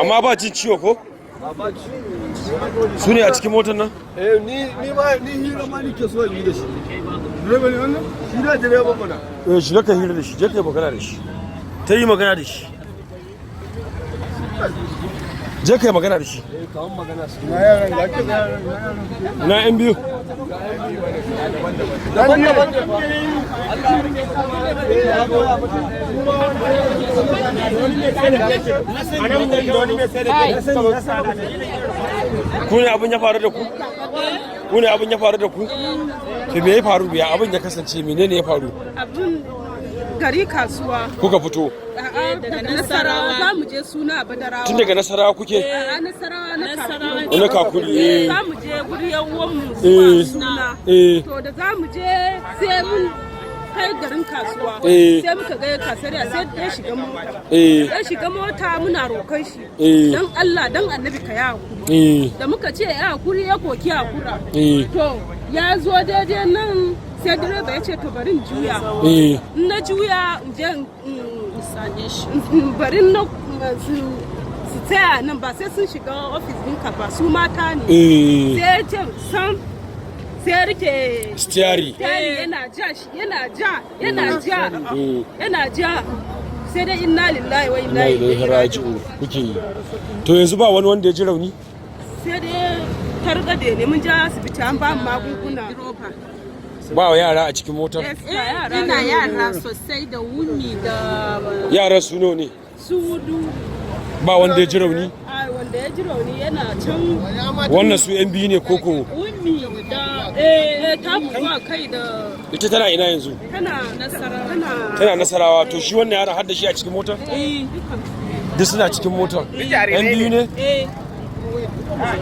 Amma ba jin ciwo ko? Su ne a cikin motar nan? Eh, ni ma ni hira ma nike so yi da shi. Direba ne wannan? Shi ne direban mana. Eh, shiga ka hira da shi, je ka yi magana da shi. Ta yi magana da shi. Je ka yi magana da shi. Eh, kawun magana su. Na yaran ga ke yaran. Na yan biyu. Daban daban ne fa. Ku ne abin ya faru da ku? Ku ne abin ya faru da ku? To me ya faru, ya abin ya kasance, menene ya faru? Abun gari kasuwa. Kuka fito. A'a, daga Nasarawa za mu je suna a Badarawa. Tun daga Nasarawa kuke? A'a, Nasarawa na Kakuri. Na Kakuri, eh. Za mu je guri yan uwanmu zuwa suna. To da za mu je, sai mun kai garin kasuwa. Sai muka ga kasariya, sai ya shiga mota. Ya shiga mota, muna roƙon shi. Dan Allah dan Annabi ka ya hakuri. Da muka ce ya hakuri, ya koki hakura. To ya zo daidai nan, sai direba ya ce to bari in juya. In na juya in je in same shi, bari na su tsaya nan, ba sai sun shiga ofis ɗinka ba, su mata ne. Sai ya ce sam, sai ya rike Stiyari. Stiyari, yana ja shi, yana ja, yana ja, yana ja, sai dai inna lillahi wa inna Inna ilaihi ilaihi raji'un kuke yi. To yanzu ba wani wanda ya ji rauni? Sai dai targade ne, mun ja asibiti an ba mu magunguna. Ba wa yara a cikin motar? Gaskiya yara Ina ne. yara sosai da wuni da Yaran su nawa ne? Su hudu. Ba wanda ya ji rauni? A wanda ya ji rauni yana can. Wannan su yan biyu ne koko? Wuni da eh ta bugu a kai da Ita tana ina yanzu? Tana Nasara, tana Tana Nasarawa. To shi wannan yaron har da shi a cikin motar? Eh, dukan. Duk suna cikin motar. Yan biyu ne? Eh.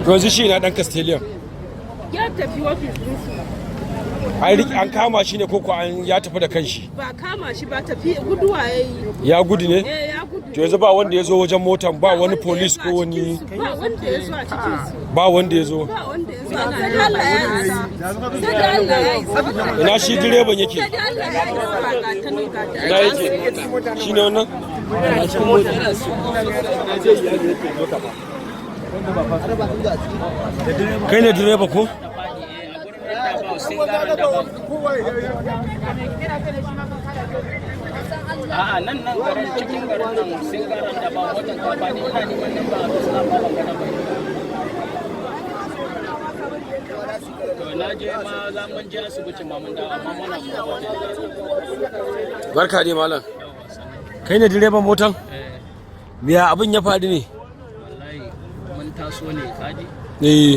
To yanzu shi ina dan Castilian? Ya tafi ofis ɗinsu. An riƙe, an kama shi ne koko an ya tafi da kanshi? Ba kama shi ba, tafi guduwa ya yi. Ya gudu ne? Eh, ya gudu. To yanzu ba wanda ya zo wajen motar, ba wani wanda ya police zo a ko wani cikinsu, ba wanda ya zo a cikinsu. Ba wanda ya zo. Ba wanda ya zo, sai da Allah ya isa, sai da Allah ya isa. Ina shi direban yake? Sai da Allah ya isa, ga ta nan, ga ta. Ina yake? Shi ne wannan? Kai ne direba ko? A'a, nan nan garin, cikin garin nan, sai garin da ba motar ta fadi. Ina neman nan ba a bisa ba, ban gana ba. To na je ma za mun je asibiti ma mun dawo, amma muna zuwa. Barka dai malam. Kai ne direban motan? Eh. Miya abin ya faɗi ne? Wallahi mun taso ne, kaji,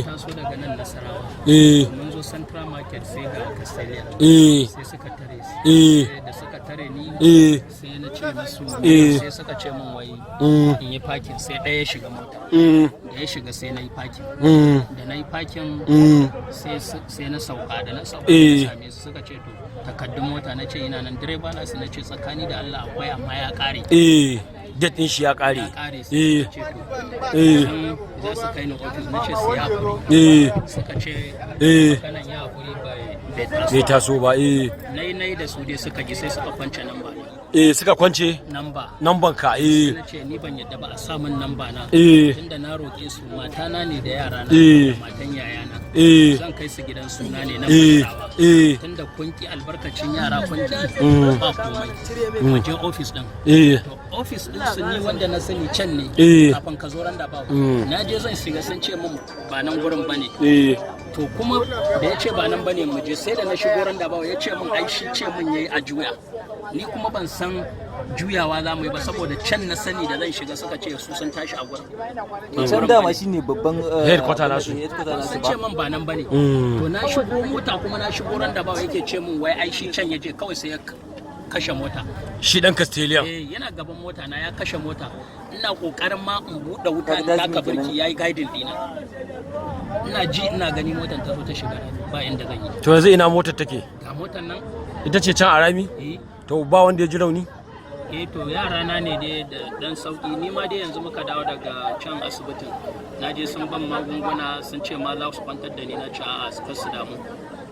taso daga nan Nasarawa. Mun zo Central Market, sai ga Castelia. Sai suka tare su. Da suka tare ni, sai na ce musu, sai suka ce min wai in yi parking. Sai ɗaya ya shiga mota. Da ya shiga, sai na yi parking. Da na yi parking, sai na sauka. Da na sauka, na same su, suka ce to takaddun mota. Na ce ina nan direba na su. Na ce tsakani da Allah akwai, amma ya kare. Eh, date din shi ya kare. Ya kare. Sai suka ce to sun za su kai ni ofis. Na ce su ya hakuri. Suka ce maganan ya hakuri bai taso. Bai taso ba, eh. Na yi na yi da su dai, suka ji, sai suka kwance namba na. Eh, suka kwance Namba. namban ka, eh. Na ce ni ban yadda ba a sa min namba na, tunda na roƙe su, matana ne da yara na da matan yayana. Zan kai su gidan suna ne na Badarawa. Tunda kun ki albarkacin yara, kun ki, ba komai, mu je ofis din. To ofis din su ne wanda na sani can ne. Kafin ka zo randa ba, na je zan shiga, sun ce min ba nan gurin bane. To kuma da ya ce ba nan bane mu je, sai da na shigo randa ba, ya ce min ai shi ce min yayi a juya. Ni kuma ban san juyawa za mu yi ba, saboda can na sani. Da zan shiga, suka ce su sun tashi a gurin. Ba Can gurin dama bane. shine babban Headquarter nasu. Headquarter nasu Sun ba. ce min ba nan bane. To na shigo mota kuma, na shigo randa ba, yake ce min wai ai shi can ya je. Kawai sai ya kashe mota. Shi dan Castilian? Eh, yana gaban mota na ya kashe mota. Ina kokarin ma in buɗe wuta Kaga in daji taka kenan. birki, yayi guiding dina. Ina ji ina gani motar ta zo ta shiga rami, ba inda zan yi. To yanzu ina motar take? Ga motar nan. Ita ce can a rami? Eh. To ba wanda ya ji rauni? Eh, to yara na ne dai da dan sauki. Ni ma dai yanzu muka dawo daga can asibitin. Na je sun ban magunguna, sun ce ma za su kwantar da ni. Na ce a'a, su kar su damu.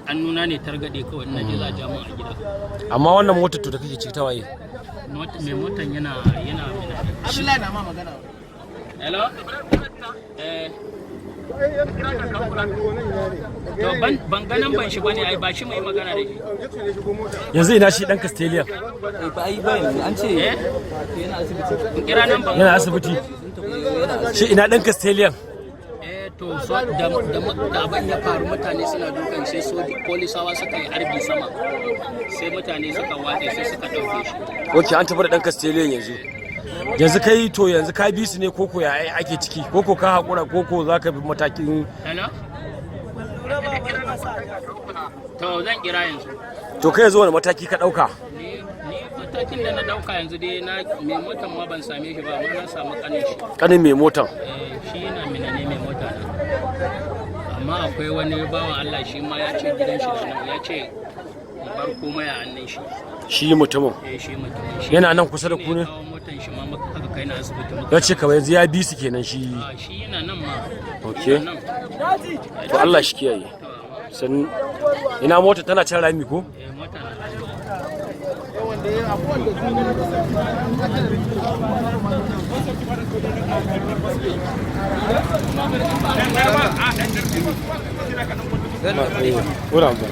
An nuna ne targaɗe kawai, in na je za a ja mun a gida. Amma wannan motar to da kake ciki ta waye? Mai motan yana Abdullahi na ma magana. Hello. Eh, to ban ga namban shi bane ai, ba shi mai magana da shi. Yanzu ina shi dan Castelia? Ba ai ba yanzu an ce Eh? Yana asibiti. In kira namban? Yana asibiti. Shi ina dan Castelia? Eh, to so da abin ya faru, mutane suna dukan sai soji polisawa suka yi harbi sama, sai mutane suka watse, sai suka dauke shi. Ok, an tafi da dan Castelia yanzu. Yanzu kai, to yanzu ka bi su ne koko ya ake ciki? Koko ka hakura, koko za ka bi matakin? Hello. To zan kira yanzu. To kai yanzu wani mataki ka dauka? Ni matakin da na dauka yanzu dai, na mai motan ma ban same shi ba, amma na samu kanin shi. Kanin mai motan? Eh, shi yana Mina ne mai mota na, amma akwai wani bawan Allah, shi ma ya ce gidan shi da nan, ya ce mu bar komai a hannun shi. Shi mutumin? Eh, shi mutumin shi. Yana nan kusa da ku ne? Shi kawo motan shi ma muka aka kai na asibiti muka. Ya ce kamar yanzu ya bi su kenan shi? A, shi yana nan ma. Ok. Yana nan. To Allah shi kiyaye. San ina mota tana can rami ko? Eh, mota na. Wura ba.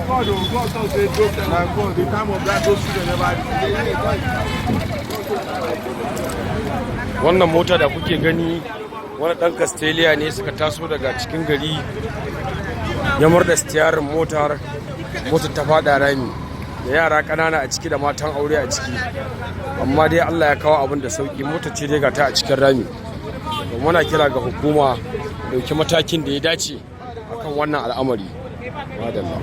God, oh, God talk say joke na God, the time of that those children never. Wannan mota da kuke gani, wani ɗan Castelia ne suka taso daga cikin gari, ya murda stiyarin motar, motar ta fada rami da yara ƙanana a ciki da matan aure a ciki. Amma dai Allah ya kawo abin da sauki, motar ce dai ga ta a cikin rami. To muna kira ga hukuma dauki matakin da ya dace akan wannan al'amari. Madalla.